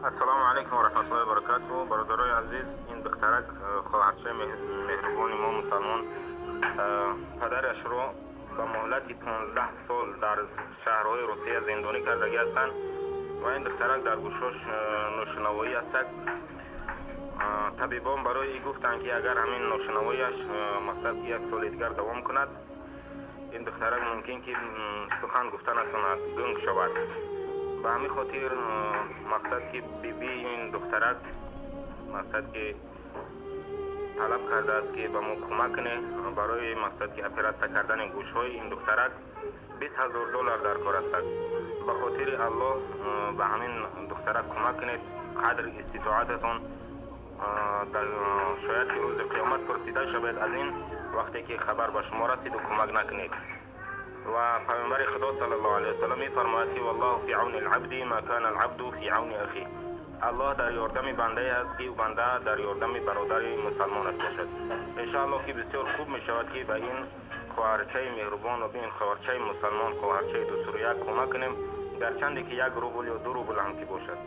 Ассалому алайкум ва раҳматуллоҳи ва баракатуҳ. Бародарои азиз, ин духтарак, хоҳарчаи меҳрубони мо мусалмон, падарашро ба муҳлати 15 сол дар шаҳрҳои Русия зиндонӣ кардагӣ ҳастанд ва ин духтарак дар гӯшош ношунавоӣ ҳастад. Табибон барои ин гуфтанд, ки агар ҳамин ношунавоиаш мақсад як соли дигар давом кунад, ин духтарак мумкин ки сухан гуфта натавонад, гунг шавад. Ба ҳамин хотир мақсад ки бибии ин духтарак мақсад ки талаб кардааст, ки ба мо кӯмак кунед барои мақсад ки оператсия кардани гӯшҳои ин духтарак 20 ҳазор доллар дар кор аст. Ба хотири Аллоҳ ба ҳамин духтарак кӯмак кунед, қадри иститоататон шояд ки рӯзи қиёмат пурсида шавед аз ин вақте ки хабар ба шумо расиду кӯмак накунед. Ва Паёмбари Худо саллаллоҳу алайҳи васаллам мефармояд, ки валлоҳу фи авни алабди ма кана алабду фи авни ахи. Аллоҳ дар ёрдами бандае аст, ки банда дар ёрдами бародари мусалмонаш бошад. Иншааллоҳ ки бисёр хуб мешавад, ки ба ин хоҳарчаи меҳрубон ва ба ин хоҳарчаи мусалмон, хоҳарчаи дусурӯяк кӯмак кунем, гарчанде ки 1 рубл ё 2 рубл ҳам ки бошад.